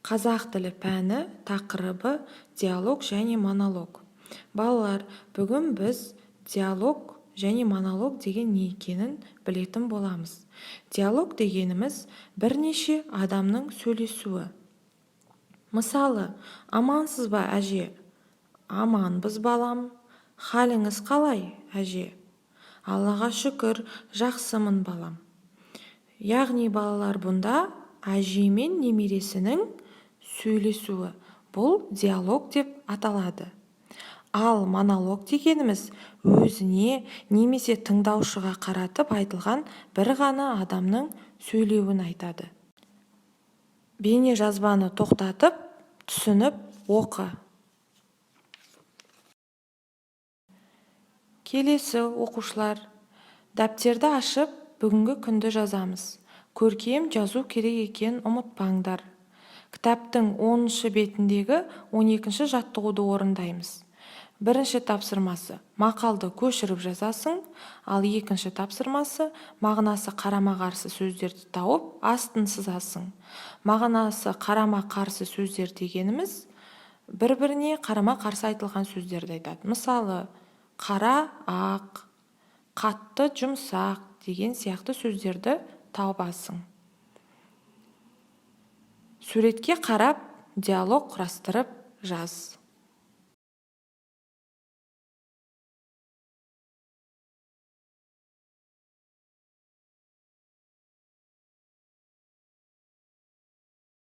Қазақ тілі пәні, тақырыбы: диалог және монолог. Балалар, бүгін біз диалог және монолог деген не екенін білетін боламыз. Диалог дегеніміз – бірнеше адамның сөйлесуі. Мысалы: «Амансыз ба, әже?» «Аманбыз, балам. Халіңіз қалай, әже?» «Аллаға шүкір, жақсымын, балам». Яғни, балалар, бұнда әже мен немересінің сөйлесуі, бұл диалог деп аталады. Ал монолог дегеніміз – өзіне немесе тыңдаушыға қаратып айтылған бір ғана адамның сөйлеуін айтады. Бейнежазбаны тоқтатып, түсініп оқы. Келесі, оқушылар, дәптерді ашып, бүгінгі күнді жазамыз. Көркем жазу керек екенін ұмытпаңдар. Кітаптың 10-бетіндегі 12-ші жаттығуды орындаймыз. Бірінші тапсырмасы: мақалды көшіріп жазасың, ал екінші тапсырмасы: мағынасы қарама-қарсы сөздерді тауып, астын сызасың. Мағынасы қарама-қарсы сөздер дегеніміз – бір-біріне қарама-қарсы айтылған сөздерді айтады. Мысалы, қара ақ, қатты жұмсақ деген сияқты сөздерді табасың. Суретке қарап, диалог құрастырып жаз.